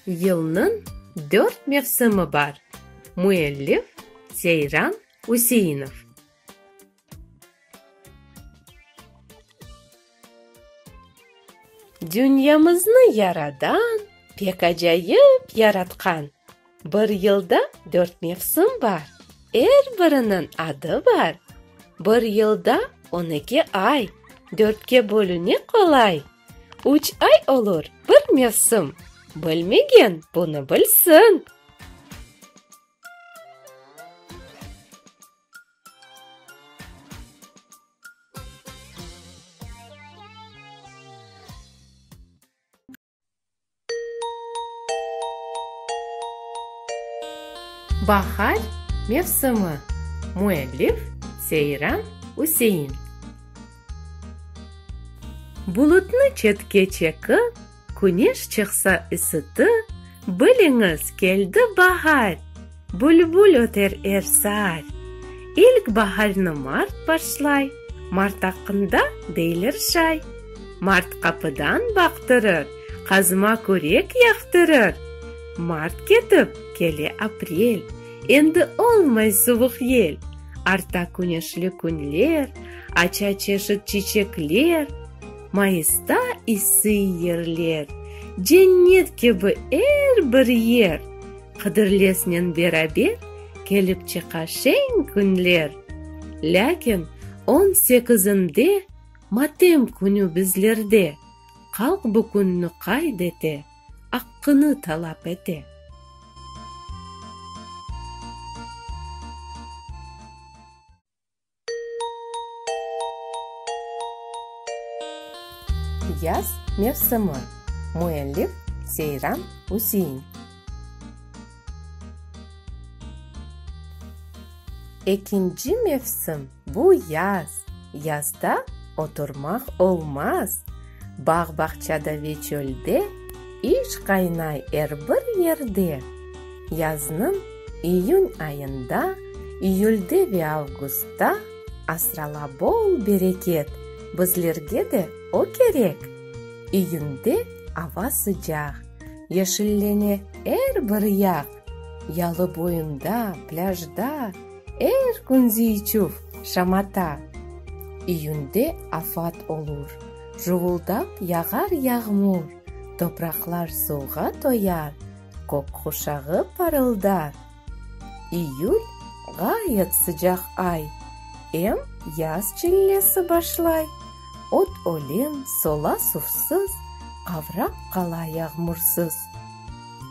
Yılnıñ dört mevsimi bar. Müellif, Seyran Üseinov. Dünyamıznı Yaradan pek acayip yaratqan. Bir yılda dört mevsim bar, er biriniñ adı bar. Bir yılda on eki ay, dörtke bölüne qolay. Üç ay olur bir mevsim, bilmegen bunı bilsin. Bahar mevsimi. Müellif, Seyran Üsein. Bulutnı çetke çekip, küneş çıqsa isitip, biliñiz, keldi bahar, bülbül öter er saat. İlk baharni mart başlay, mart aqqında deyler şay. Mart qapıdan baqtırır, qazma kürek yaqtırır. Mart ketip, kele aprel, endi olmay suvuq yel. Arta küneşli künler, aça çeşit çiçekler. Mayısta isiy yerler, cennet kibi er bir yer. Qıdırleznen beraber kelip çıqa şeñ künler. Lâkin on sekizinde Matem künü bizlerde, Halq bu künni qayd ete, Aqqını talap ete. Yaz mevsimi. Müellif, Seyran Üsein. Ekinci mevsim, bu yaz. Yazda oturmaq olmaz. Bağ-bağçada ve çölde iş qaynay er bir yerde. Yaznıñ iyün ayında, iyülde ve avgustta asrala bol bereket, bizlerge de o kerek. İyünde ava sıcaq, yeşillene er bir yaq. Yalı boyunda, plâjda er kün ziy-çuv, şamata. İyünde afat olur, juvuldap yağar yağmur, topraqlar suvğa toyar, kök quşağı parıldar. İyül, ğayet sıcaq ay, em yaz çillesi başlay. Ot-ölen sola suvsız, qavrap qala yağmursız.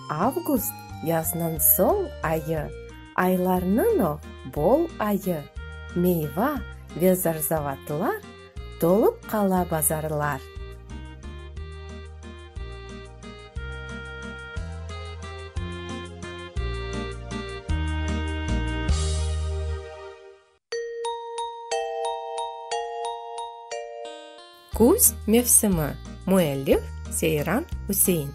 Avgust, yaznıñ soñ ayı, aylarnıñ o bol ayı, meyva ve zarzavatlar tolıp qala bazarlar. Küz mevsimi. Müellif, Seyran Üsein.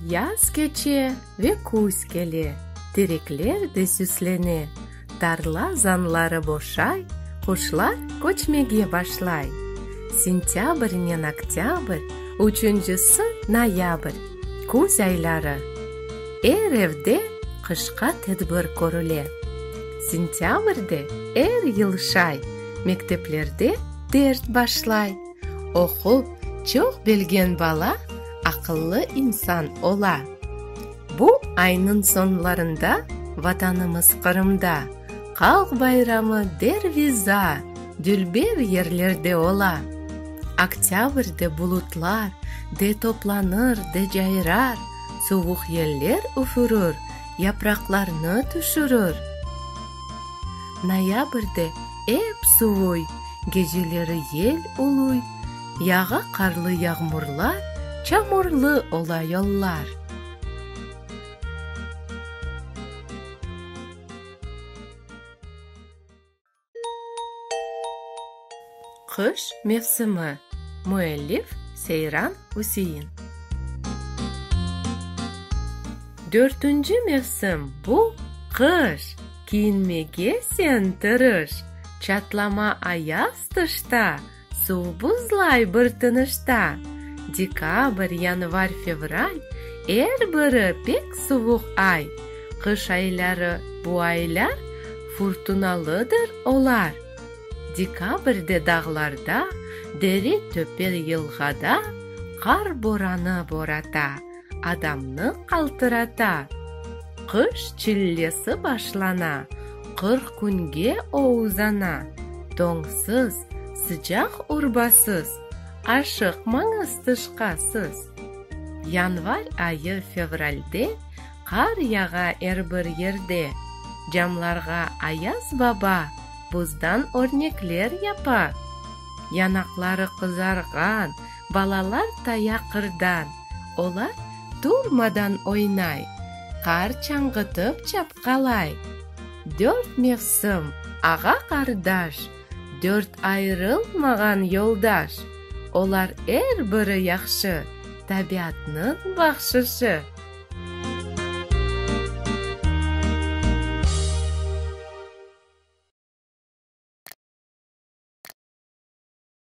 Yaz keçe ve küz kele, terekler de süslene, tarla zanları boşay, quşlar köçmege başlay. Sentâbrnen oktâbr, üçüncisi noyabr, küz ayları. Er evde qışqa tedbir körüle. Sentâbrde er yıl şay, mekteplerde ders başlay. Oqup, çoq bilgen bala aqıllı insan ola. Bu aynıñ soñlarında Vatanımız Qırımda Halq bayramı derviza, dülber yerlerde ola. Oktâbrde bulutlar de toplanır, de cayrar, suvuq yeller üfürür, yapraqlarnı tüşürir. Noyabrde ep suvuy, geceleri yel uluy, yağa qarlı yağmurlar, çamurlı ola yollar. Qış mevsimi. Müellif, Seyran Üsein. Dörtünci mevsim, bu, qış, Kiyinmege sen tırış, Çatlama ayaz tışta. Suv buzlay bir tınışta. Dekabr, yanvar, fevral, er biri pek suvuq ay. Qış ayları bu aylar, furtunalıdır olar. Dekabrde dağlarda, dere, töpe, yılğada qar boranı borata, adamnı qaltırata. Qış çillesi başlana, 40 künge o uzana. Toñsız, sıcaq urbasız, aşıqmañız tışqa siz. Yanvar ayı fevralde qar yağa er bir yerde. Camlarğa Ayaz baba buzdan örnekler yapa. Yanaqları qızarğan balalar taya qırdan, olar turmadan oynay, qar çañğıtıp çapqalay. Dört mevsim, ağa-qardaş, dört ayırılmağan yoldaş. Olar er biri yahşı, tabiatnıñ bahşışı.